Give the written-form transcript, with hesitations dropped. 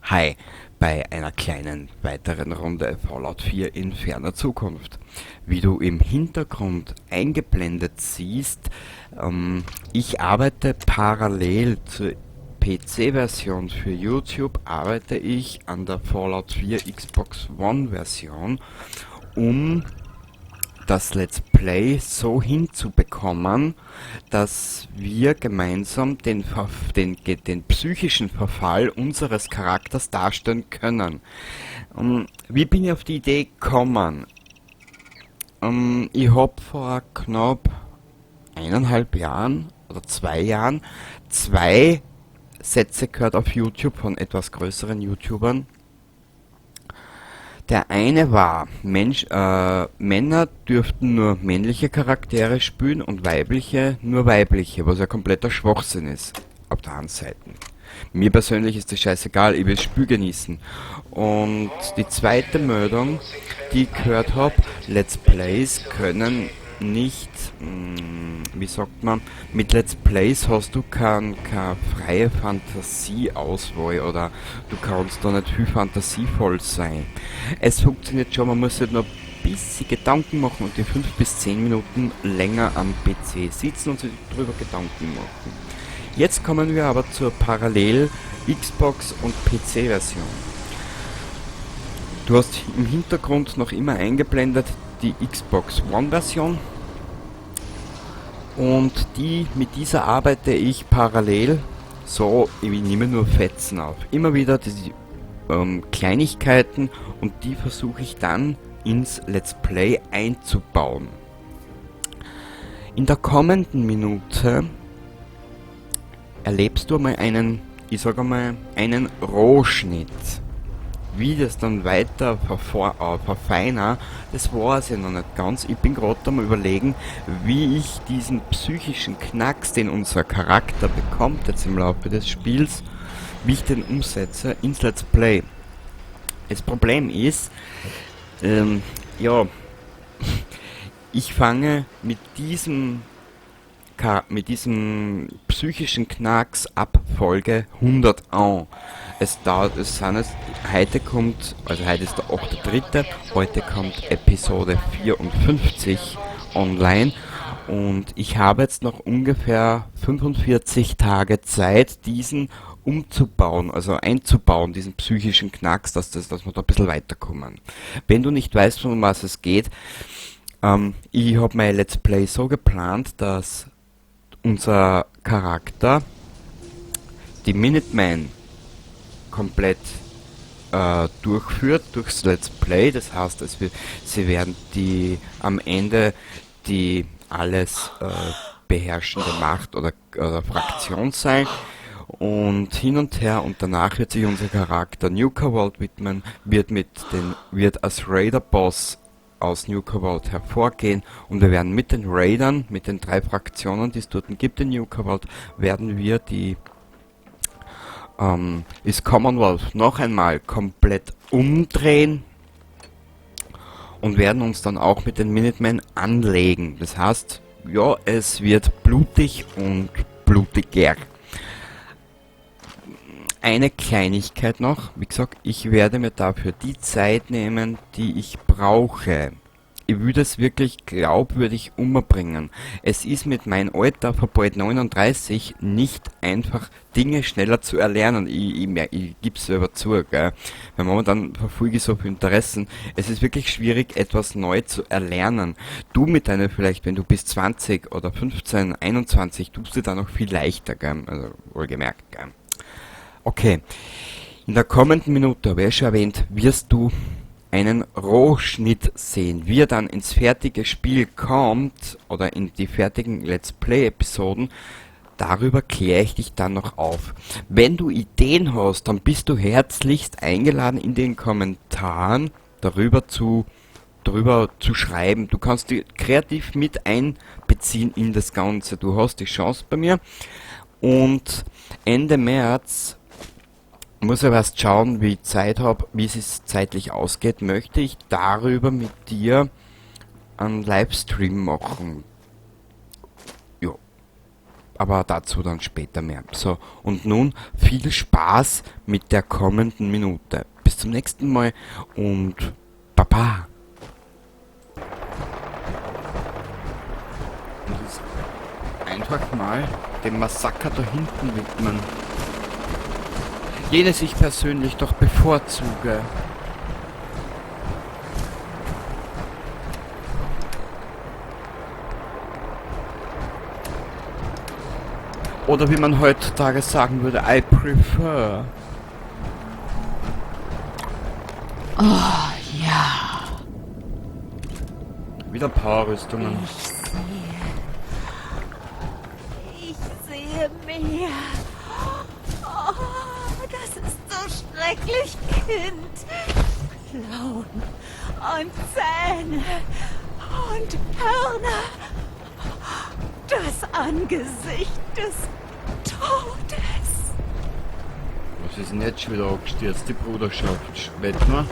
Hi, bei einer kleinen weiteren Runde Fallout 4 in ferner Zukunft. Wie du im Hintergrund eingeblendet siehst, ich arbeite parallel zur PC-Version für YouTube, arbeite ich an der Fallout 4 Xbox One-Version, um das Let's Play so hinzubekommen, dass wir gemeinsam den psychischen Verfall unseres Charakters darstellen können. Wie bin ich auf die Idee gekommen? Ich hab vor knapp eineinhalb Jahren oder 2 Jahren 2 Sätze gehört auf YouTube von etwas größeren YouTubern. Der eine war, Männer dürften nur männliche Charaktere spielen und weibliche nur weibliche, was ja kompletter Schwachsinn ist, auf der einen Seite. Mir persönlich ist das scheißegal, ich will das Spiel genießen. Und die zweite Meldung, die ich gehört hab, Let's Plays können nicht, wie sagt man, mit Let's Plays hast du keine freie Fantasieauswahl oder du kannst da nicht viel fantasievoll sein. Es funktioniert schon, man muss sich nur ein bisschen Gedanken machen und die 5 bis 10 Minuten länger am PC sitzen und sich darüber Gedanken machen. Jetzt kommen wir aber zur Parallel Xbox und PC Version. Du hast im Hintergrund noch immer eingeblendet die Xbox One Version und mit dieser arbeite ich parallel, so, ich nehme nur Fetzen auf, immer wieder diese Kleinigkeiten und die versuche ich dann ins Let's Play einzubauen. In der kommenden Minute erlebst du einmal einen, ich sag einmal, einen Rohschnitt. Wie das dann weiter verfeinert, das weiß ich noch nicht ganz. Ich bin grad am Überlegen, wie ich diesen psychischen Knacks, den unser Charakter bekommt jetzt im Laufe des Spiels, wie ich den umsetze ins Let's Play. Das Problem ist, ja, ich fange mit diesem psychischen Knacks ab Folge 100 an. Es dauert, es sind jetzt, heute kommt, also heute ist der 8.3., heute kommt Episode 54 online und ich habe jetzt noch ungefähr 45 Tage Zeit, diesen umzubauen, also einzubauen, diesen psychischen Knacks, dass wir da ein bisschen weiterkommen. Wenn du nicht weißt, um was es geht, ich hab mein Let's Play so geplant, dass unser Charakter die Minutemen komplett durchführt durchs Let's Play. Das heißt, sie werden am Ende die alles beherrschende Macht oder Fraktion sein und hin und her, und danach wird sich unser Charakter Nuka World widmen, wird als Raider-Boss aus Nuka World hervorgehen und wir werden mit den Raidern, mit den 3 Fraktionen, die es dort gibt in Nuka World, werden wir die ist Commonwealth noch einmal komplett umdrehen und werden uns dann auch mit den Minutemen anlegen. Das heißt, ja, es wird blutig und blutiger. Eine Kleinigkeit noch, wie gesagt, ich werde mir dafür die Zeit nehmen, die ich brauche. Ich will das wirklich glaubwürdig umbringen. Es ist mit meinem Alter von bald 39 nicht einfach, Dinge schneller zu erlernen. Ich geb's selber zu, gell? Weil momentan verfolge ich so viele Interessen. Es ist wirklich schwierig, etwas neu zu erlernen. Du mit deiner vielleicht, wenn du bis 20 oder 15, 21, tust du da noch viel leichter, gell? Also wohlgemerkt, gell? Okay, in der kommenden Minute, habe ich ja schon erwähnt, wirst du einen Rohschnitt sehen. Wie er dann ins fertige Spiel kommt oder in die fertigen Let's Play-Episoden, darüber kläre ich dich dann noch auf. Wenn du Ideen hast, dann bist du herzlichst eingeladen, in den Kommentaren darüber zu schreiben. Du kannst dich kreativ mit einbeziehen in das Ganze. Du hast die Chance bei mir. Und Ende März muss ich erst schauen, wie ich Zeit hab, wie es sich zeitlich ausgeht, möchte ich darüber mit dir einen Livestream machen. Ja. Aber dazu dann später mehr. So, und nun viel Spaß mit der kommenden Minute. Bis zum nächsten Mal und Baba. Und jetzt einfach mal dem Massaker da hinten widmen. Jenes ich persönlich doch bevorzuge. Oder wie man heutzutage sagen würde, I prefer. Oh ja. Wieder Powerrüstungen. Ich sehe mehr. Oh, das ist so schrecklich, Kind. Klauen und Zähne und Hörner. Das Angesicht des Todes. Was ist denn jetzt schon wieder abgestürzt? Die Bruderschaft. Wetten wir?